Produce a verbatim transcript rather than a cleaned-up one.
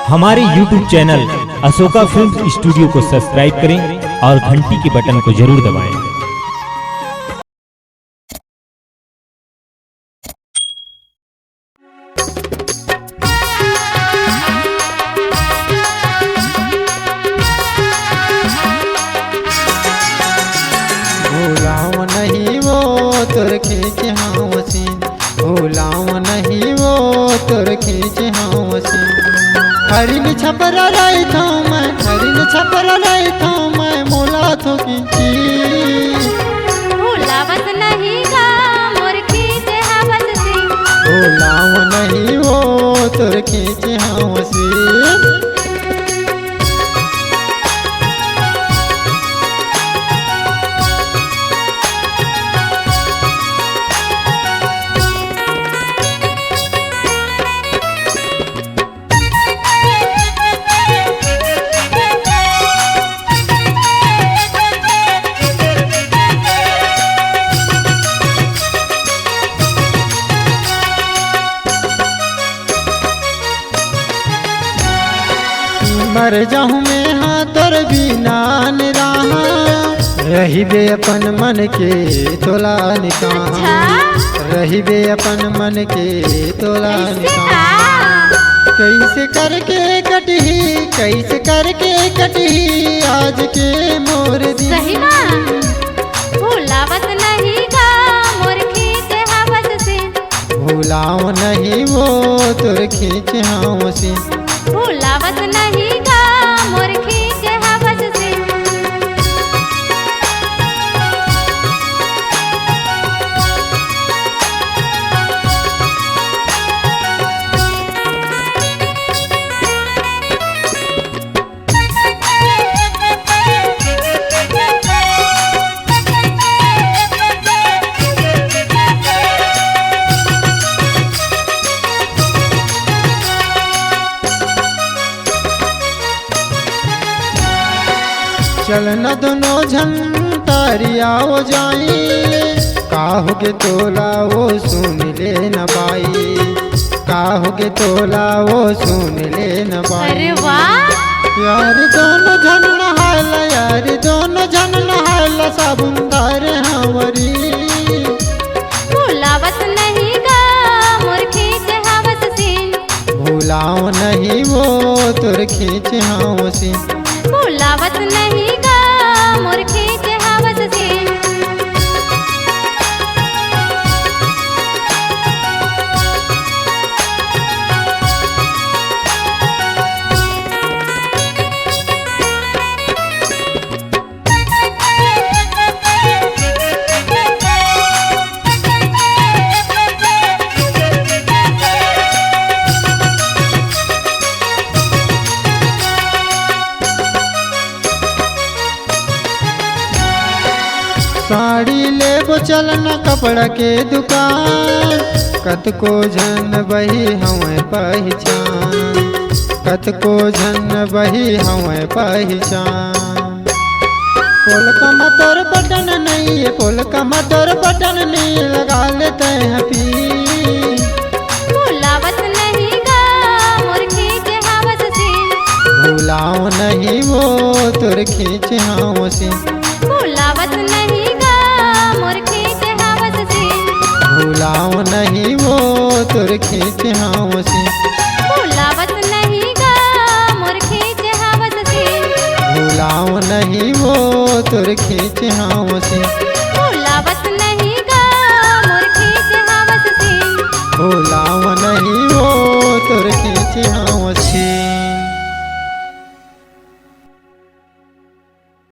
हमारे YouTube channel Ashoka film studio को subscribe करें और घंटी के बटन को जरूर दबाएं। भुलाव नहीं वो तोर खींचे हँव सीन, भुलाव नहीं वो तोर खींचे हँव सीन। हरिन छपरा रहिथँव मैं, हरिन छपरा रहिथँव मैं, मोला थोकिन चीज। भुलावत नहीं गा मोर खींचे हवस सीन। भुलाव नहीं वो तोर खींचे हँव सीन। मर जाहूँ मैं हा तोर बिना निराहा, रहिबे अपन मन के तोला निकाहा। अच्छा। रहिबे अपन मन के तोला ऐसे निकाहा। का? कैसे करके कटही, कैसे करके कटही आज के मोर दिन। सही मा। भुलावत नहीं गा मोर खींचे हवस सीन। भुलाव नहीं वो तोर खींचे हँव सीन। भुलावत नहीं गा मोर खींचे हवस सीन। चल न दोनों झन तरियाव जाई, का होगे तोला वो सुन ले न बाई, का होगे तोला वो सुन ले न बाई। अरे वाह। यार दोनों झन नहाय ला, यार दोनों झन नहाय ला, साबुन धारे हँवरी। भुलावत नहीं गा मोर खींचे हवस सीन। भुलाव नहीं वो तोर खींचे हँव सीन। भुलावत नहीं गा मोर खींचे हवस सीन। साड़ी लेबो चल न कपड़ा के दुकान, कतको झन बही हवँय पहिचान, कतको झन बही हवँय पहिचान। पोलका म तोर बटन नइ, पोलका म तोर बटन नइ, लगा ले तैं ह पीन। भुलावत नहीं गा मोर खींचे हवस सीन। भुलाव नहीं वो तोर खींचे हवस सीन। भुलावत नहीं गा मोर खींचे हवस सीन। भुलाव नहीं वो तोर खींचे हवस सीन। भुलावत नहीं गा मोर खींचे हवस सीन। भुलाव नहीं वो तोर खींचे हवस सीन। भुलावत नहीं गा मोर खींचे हवस सीन। भुलाव नहीं वो तोर खींचे हवस सीन।